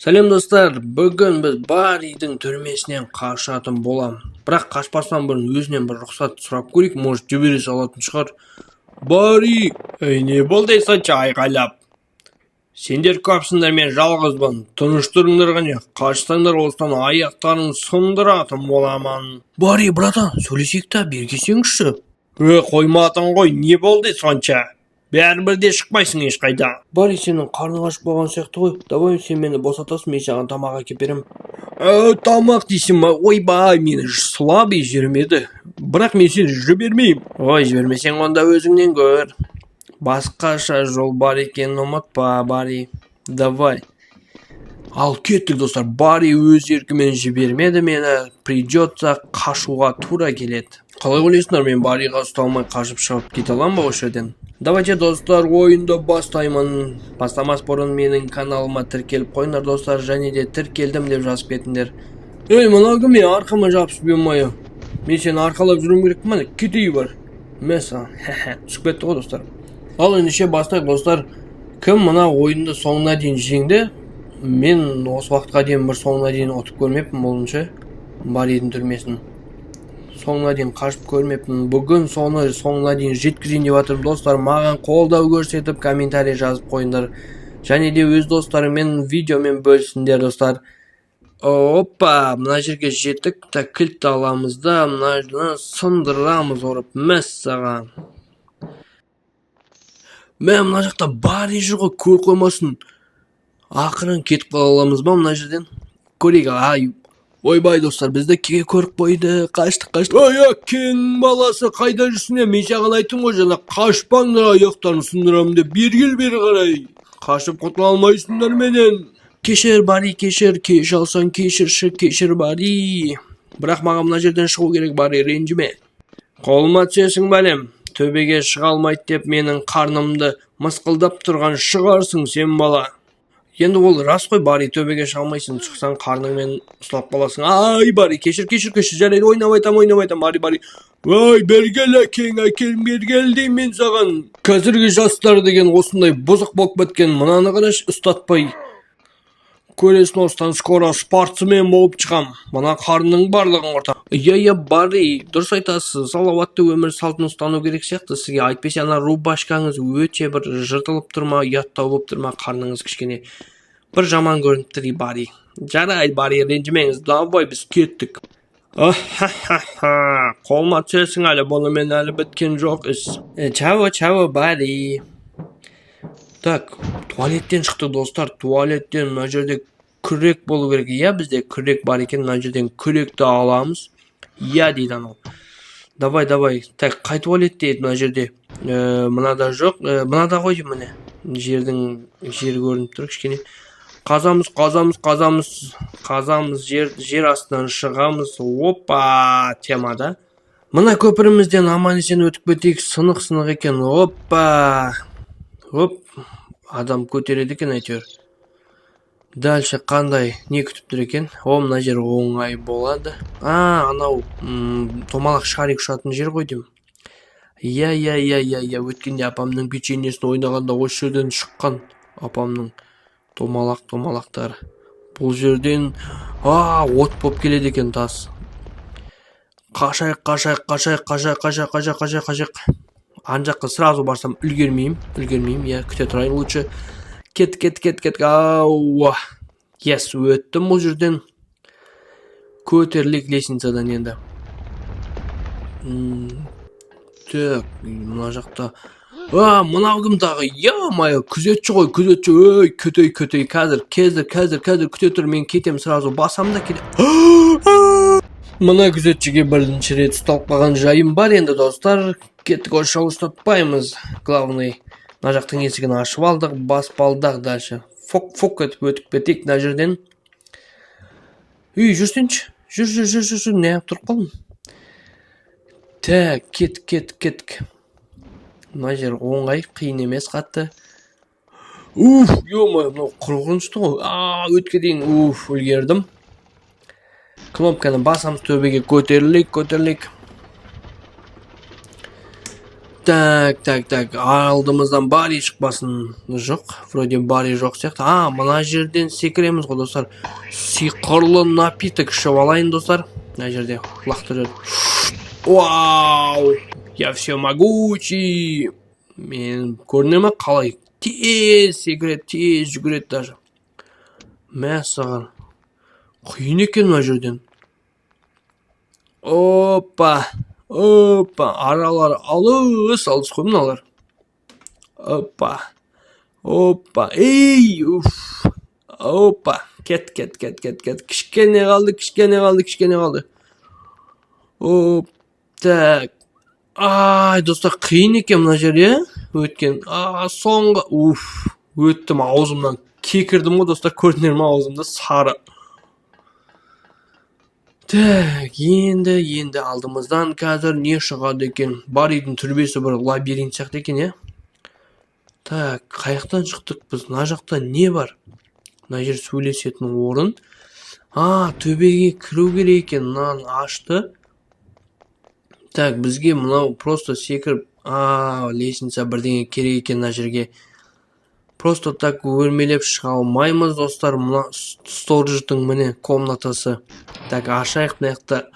Сәлем, достар! Бүгін біз Барридің түрмесінен қашатын боламыз. Бірақ қашпастан бұрын өзінен бір рұқсат сұрап көрейік, может, жібере салатын шығар. Барри! Ей, не болды сонша айқайлап? Сендер көпсіңдер, мен жалғызбын. Тыныш тұрыңдар қане, қашсаңдар, осыдан аяқтарың сындыратын боламын. Барри, братан, сөйлесейік та, бері келсеңізші. Е, қоймадың ғой, не болды сонша? Бәрібір де шықпайсың ешқайда. Барри, сенің қарның ашып қалған сияқты ғой. Давай, сен мені босатасың, мен саған тамақ әкеліп беремін. Ә, тамақ дейсің ба? Ойбай, мені слабый жібермеді. Бірақ мен сені жібермеймін. Ой, жібермесең, онда өзіңнен көр. Басқаша жол бар екенін ұмытпа, Барри. Давай. Ал кеттік, достар. Барри өз еркімен жібермеді мені. Придется қашуға тура келеді. Қалай ойлайсыңдар, мен Барриға ұсталмай қашып шығып кете аламын ба осы жерден? Давайте, достар, ойынды бастаймын. Бастамас бұрын менің каналыма тіркеліп қойыңдар, достар, және де «тіркелдім» деп жазып кетіңдер. Ей, мынау кім? Мен арқама жабысып, ё-моё. Мен сені арқалап жүруім керек па? Кетейін бар. Мә саған. Түсіп кетті ғой, достар. Ал ендеше бастайық, достар. Кім мына ойынды соңына дейін жеңді? Мен осы уақытқа дейін бір соңына дейін ұтып көрмеппін бұны ше. Барридің түрмесін. Соңына дейін қашып көрмеппін. Бүгін соны соңына дейін жеткізейін деп жатырмын, достар. Маған қолдау көрсетіп, комментарий жазып қойыңдар. Және де өз достарыңмен видеомен бөлісіңдер, достар. Опа, мына жерге жеттік. Так, кілтті аламыз да, мынаны сындырамыз ұрып. Мәссаған. Мә, мына жақта Барри жүр ғой, көріп қоймасын. Ақырын кетіп қала аламыз ба мына жерден? Көрейік. Ай, ойбай, достар, бізді көріп қойды. Қаштық, қаштық. Ой, әкең баласы, қайда жүрсің? Мен саған айттым ғой жаңа, қашпаңдар, аяқтарын сындырамын деп. Бері кел, бері қарай. Қашып құтыла алмайсыңдар менен. Кешір, Барри, кешір, кеше алсаң, кешірші, кешір, Барри. Бірақ маған мына жерден шығу керек, Барри, ренжіме. Қолыма түсесің, бәлем. Төбеге шыға алмайды деп менің қарнымды мысқылдап тұрған шығарсың сен, бала. Енді ол рас қой, Барри, төбеге шыға алмайсың, шықсаң, қарныңмен ұсталып қаласың. Ай, Барри, кешір, кешір, кешір, жарайды, ойнап айтам, ойнап айтам, Барри, Барри. Ай, бері кел, әкең, әкең, бері кел деймін мен саған. Қазіргі жастар деген осындай бұзық болып кеткен, мынаны қарашы, ұстатпай. Көресің, осыдан скоро спортсмен болып шығам. Мына қарнның барлығын құртам. Иә, иә, Барри, дұрыс айтасыз. Салауатты өмір салтын ұстану керек сияқты сізге. Әйтпесе ана рубашкаңыз өте бір жыртылып тұр ма, ұяттау болып тұр ма, қарныңыз кішкене бір жаман көрініп тұр, Барри. Жарайды, Барри, ренжімеңіз. Давай, біз кеттік. Ахахаха, қолыма түсесің әлі, бұнымен әлі біткен жоқ іс. Чао, чао, Барри. Так, туалеттен шықтық, достар, туалеттен. Мына жерде күрек болу керек. Иә, бізде күрек бар екен, мына жерден күректі аламыз. Иә, дейді анау. Давай, давай. Так, қай туалетте еді мына жерде? Мынада жоқ, мынада ғой деймін, міне. Жердің жері көрініп тұр кішкене. Қазамыз, қазамыз, қазамыз, қазамыз, жер астынан шығамыз. Опа, темада. Мына көпірімізден аман есен өтіп кетейік, сынық сынық екен. Опа. Оп, адам көтереді екен әйтеуір. Дальше қандай не күтіп тұр екен? О, мына жер оңай болады. А, анау томалақ шарик ұшатын жер ғой деймін. Иә, иә, иә, иә, иә, өткенде апамның печеньесін ойнағанда осы жерден шыққан апамның томалақ томалақтары. Бұл жерден а от болып келеді екен тас. Қашайық, қашайық, қашайық, қашайық, қашайық, қашайық, қашайық, қашайық. Ана жаққа сразу барсам, үлгермеймін, үлгермеймін, иә, күте тұрайын лучше. Кет, кет, кет, кет. Ауа, yes, өттім бұл жерден. Көтерілейік лестницадан енді. Так, мына жақта, а, мынау кім тағы? Ё-моё, күзетші ғой, күзетші. Ей, кетей, кетей, қазір, қазір, қазір, қазір, күте тұр, мен кетемін, сразу басамын да кетемін. Мына күзетшіге бірінші рет ұсталып қалған жайым бар енді, достар. Кеттік, осы жолы ұстатпаймыз. Главный, мына жақтың есігін ашып алдық, баспалдақ, дальше фок фок етіп өтіп кетейік мына жерден. Үй, жүрсеңші, жүр, жүр, жүр, жүр, жүр, неғып тұрып қалдың? Так, кеттік, кеттік, кеттік. Мына жер оңай, қиын емес қатты. Уф, ё-моё, мынау қорқынышты ғой. А, өтіп кетейін. Уф, үлгердім. Кнопканы басамыз, төбеге көтерілейік, көтерілейік. Так, так, так, алдымыздан Барри шықпасын. Жоқ, вроде Барри жоқ сияқты. А, мына жерден секіреміз ғой, достар. Сиқырлы напиток ішіп алайын, достар. Мына жерде лақтырып. Вау! Я всемогущий! Мен көріне ме, қалай тез секіреді, тез жүгіреді даже. Мәссаған. Қиын екен мына жерден. Опа! Опа! Аралары алыс алыс қой мыналар. Опа! Опа! Ей! Уф! Опа! Кет, кет, кет, кет, кет. Кішкене қалды, кішкене қалды, кішкене қалды. Оп, так. Ай, достар, қиын екен мына жер, иә? Өткен. А, соңғы. Уф, өттім, аузымнан кекірдім ғой, достар, көрдіңдер ме, аузымда сары. Так, енді алдымыздан қазір не шығады екен? Барридің түрмесі бір лабиринт сияқты екен, иә? Так, қаяқтан шықтық біз? Мына жақта не бар? Мына жер сөйлесетін орын. А, төбеге кіру керек екен. Мынаны ашты. Так, бізге мынау просто секіріп, а, лестница, бірдеңе керек екен мына жерге. Просто так өрмелеп шыға алмаймыз, достар. Мына сторождың, міне, комнатасы. Так, ашайық мына жақта.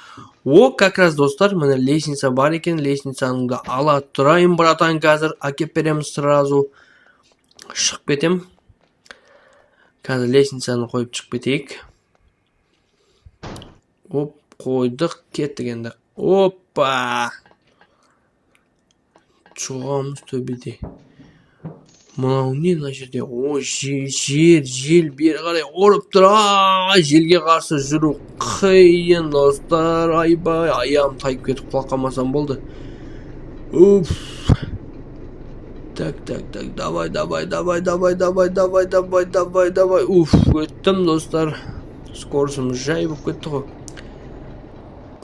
О, как раз, достар, міне, лестница бар екен. Лестницаны да ала тұрайын, братан, қазір әкеп береміз сразу. Шығып кетем. Қазір лестницаны қойып шығып кетейік. Оп, қойдық, кеттік енді. Опа! Шығамыз төбеде. Мынау не мына жерде? О, жел, жел бері қарай ұрып тұр. А, желге қарсы жүру қиын, достар. Айбай, аяғым тайып кетіп, құлап қалмасам болды. Уф. Так, так, так, давай, давай, давай, давай, давай, давай, давай, давай, давай. Уф, өттім, достар. Скоростым жай болып кетті ғой.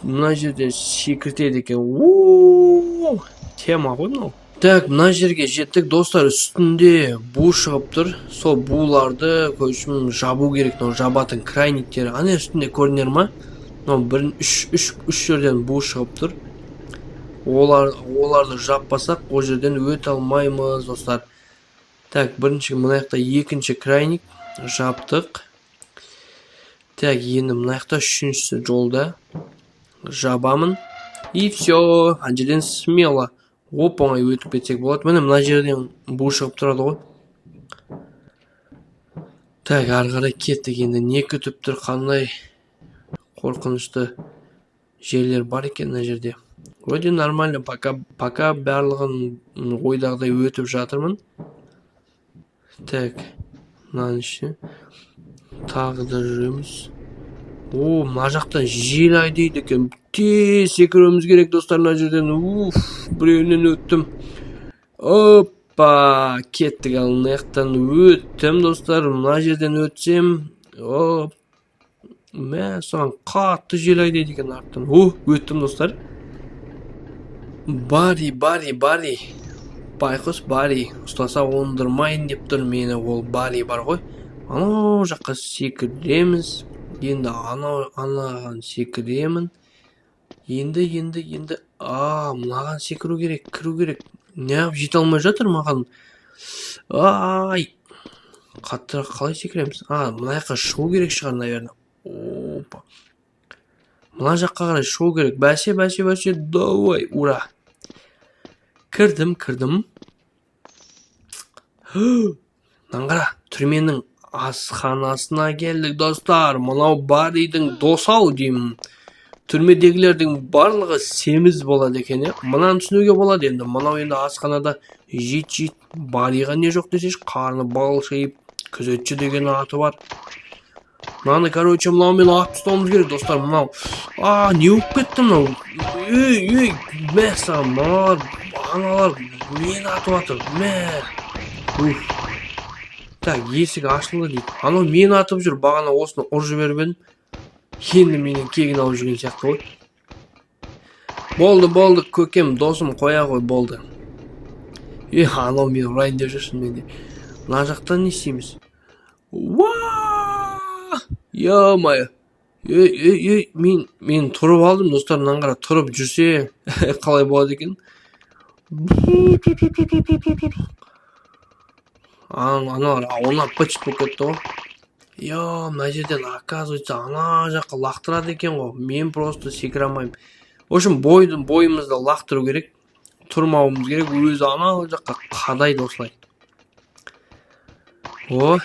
Мына жерден секіртеді екен. У, тема ғой мынау. Так, мына жерге жеттік, достар. Үстінде бу шығып тұр. Сол буларды көшім жабу керек. Мынау жабатын краниктері ана үстінде көрінер ма? Мынау бір үш жерден бу шығып тұр. Оларды жаппасақ, ол жерден өте алмаймыз, достар. Так, бірінші мына жақта екінші краник жаптық. Так, енді мына жақта үшіншісі жолда, жабамын. И все, ана жерден смело, оп оңай өтіп кетсек болады. Міне, мына жерден бу шығып тұрады ғой. Так, ары қарай кеттік. Енді не күтіп тұр, қандай қорқынышты жерлер бар екен мына жерде? Вроде нормально, пока барлығын ойдағыдай өтіп жатырмын. Так, мынаның ішіне тағы да жүреміз. О, мына жақтан жел айдайды екен. Тез секіруіміз керек, достар, мына жерден. Уф, біреуінен өттім. Опа, кеттік. Ал мына жақтан өттім, достар. Мына жерден өтсем, оп, мә саған, қатты жел айдайды екен арттан. О, өттім, достар. Барри, Барри, Барри, байқұс Барри ұстаса, оңдырмайын деп тұр мені. Ол Барри бар ғой. Анау жаққа секіреміз енді. Анау, анаған секіремін енді. А, мынаған секіру керек, кіру керек. Неғып жете алмай жатыр маған? Ай, қаттырақ қалай секіреміз? А, мына жаққа шығу керек шығар, наверное. Опа, мына жаққа қарай шығу керек. Бәсе, бәсе, бәсе, давай, ура, кірдім, кірдім. Мынаны қара, түрменің асханасына келдік, достар. Мынау Барридің досы ау деймін. Түрмедегілердің барлығы семіз болады екен, иә. Мынаны түсінуге болады енді. Мынау енді асханада жейді, жейді. Барриға не жоқ десейші, қарны балшиып, күзетші деген аты бар. Мынаны, короче, мынаумен атып тастауымыз керек, достар. Мынау, а, не болып кетті мынау? Ей, ей, мә саған! Мыналар, аналар мені атып жатыр, мә. Уф. Так, есік ашылды дейді. Анау мені атып жүр. Бағана осыны ұрып жіберіп едім, енді менен кегін алып жүрген сияқты ғой. Болды, болды, көкем, досым, қоя ғой, болды. Е, анау мені ұрайын деп жүр шынымен де. Мына жақтан не істейміз? Уа, ё-моё, ей, ей, ей, мен тұрып алдым, достар. Мынаны қара, тұрып жүрсе қалай болады екен? Аналар аунап быт болып кетті ғой. Е, мына жерден, оказывается, ана жаққа лақтырады екен ғой. Мен просто секіре алмаймын. В общем, бойымызды лақтыру керек, тұрмауымыз керек. Өзі ана жаққа қадайды осылай. О,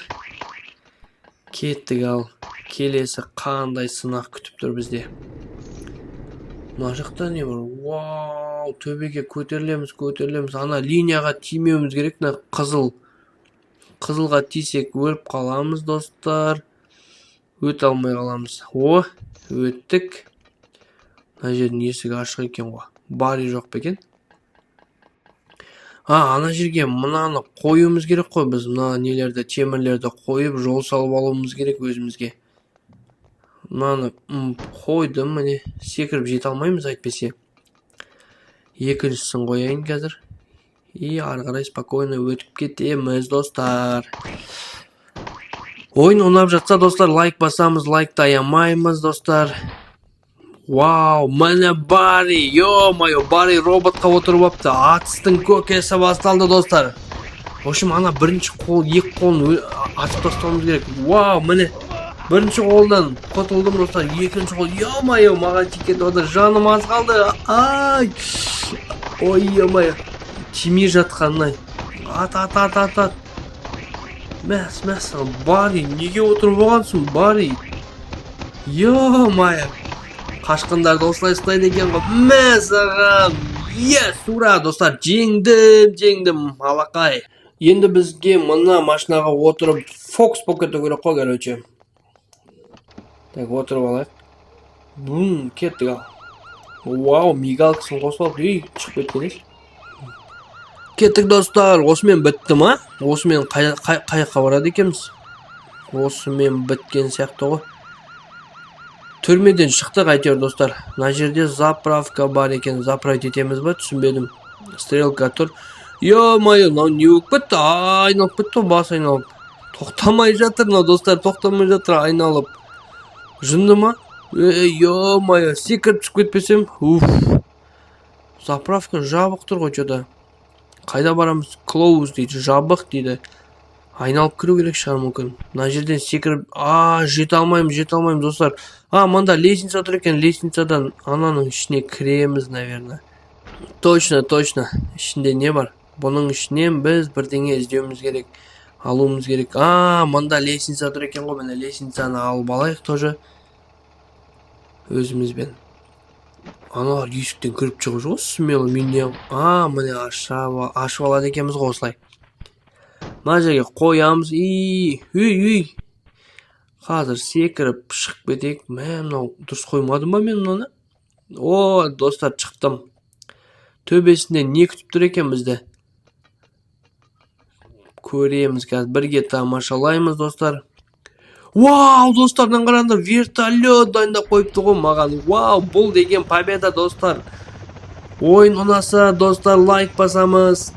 кеттік. Ал келесі қандай сынақ күтіп тұр бізде? Мына жақта не бар? Вау, төбеге көтерілеміз, көтерілеміз. Ана линияға тимеуіміз керек. Мына қызылға тисек, өліп қаламыз, достар, өте алмай қаламыз. О, өттік. Мына жердің есігі ашық екен ғой. Бари жоқ па екен? А, ана жерге мынаны қоюымыз керек қой. Біз мына нелерді, темірлерді қойып, жол салып алуымыз керек өзімізге. Мынаны қойдым, міне, секіріп жете алмаймыз әйтпесе. Екіншісін қояйын қазір и ары қарай спокойно өтіп кетеміз. Достар, ойын ұнап жатса, достар, лайк басамыз, лайкты аямаймыз, достар. Вау, міне Барри! Ё-моё, Барри роботқа отырып алыпты. Атыстың көкесі басталды, достар. В общем, ана бірінші қол, екі қолын атып тастауымыз керек. Вау, міне, бірінші қолдан құтылдым, достар. Екінші қол, ё-моё, маған тиіп кетіп жатыр. Жаным аз қалды. Ай, ой, ё-моё, тимей жатқанына. Ат, ат, ат, ат, ат! Мәс, мәссаған! Барри, неге отырып алғансың, Барри? Ё-моё, қашқындарды осылай ұстайды екен ғой. Мә саған! Yes, ура, достар, жеңдім, жеңдім, алақай! Енді бізге мына машинаға отырып, Фокс болып кету керек қой, короче. Так, отырып алайық. Бум, кеттік. Ал, вау, мигалкасын қосып алып, ей, шығып кеткен еш. Кеттік, достар. Осымен бітті ма? Осымен қай жаққа барады екенбіз? Осымен біткен сияқты ғой. Түрмеден шықтық әйтеуір, достар. Мына жерде заправка бар екен. Заправить етеміз ба? Түсінбедім, стрелка тұр. Ё-моё, мынау не болып кетті? Айналып кетті ғой, бас айналып, тоқтамай жатыр мынау, достар, тоқтамай жатыр айналып. Жынды ма? Ё-моё, секіріп түсіп кетпесем. Уф, заправка жабық тұр ғой че-то. Қайда барамыз? Close дейді, жабық дейді. Айналып кіру керек шығар мүмкін. Мына жерден секіріп, а, жете алмаймын, жете алмаймын, достар. А, мында лестница тұр екен. Лестницадан ананың ішіне кіреміз, наверное. Точно, точно. Ішінде не бар бұның? Ішінен біз бірдеңе іздеуіміз керек, алуымыз керек. А, мында лестница тұр екен ғой. Міне, лестницаны алып алайық тоже өзімізбен. Аналар есіктен кіріп шығып жүр ғой смело. Мен не? А, міне, ашып алады екенбіз ғой осылай. Мына жерге қоямыз и үй, үй, қазір секіріп шығып кетейік. Мә, мынау дұрыс қоймадым ба мен мынаны? О, достар, шықтым. Төбесінде не күтіп тұр екен бізді? Көреміз қазір, бірге тамашалаймыз, достар. Вау, достар, мынаны қараңдар, вертолет дайындап қойыпты ғой маған. Вау, бұл деген победа, достар! Ойын ұнаса, достар, лайк басамыз.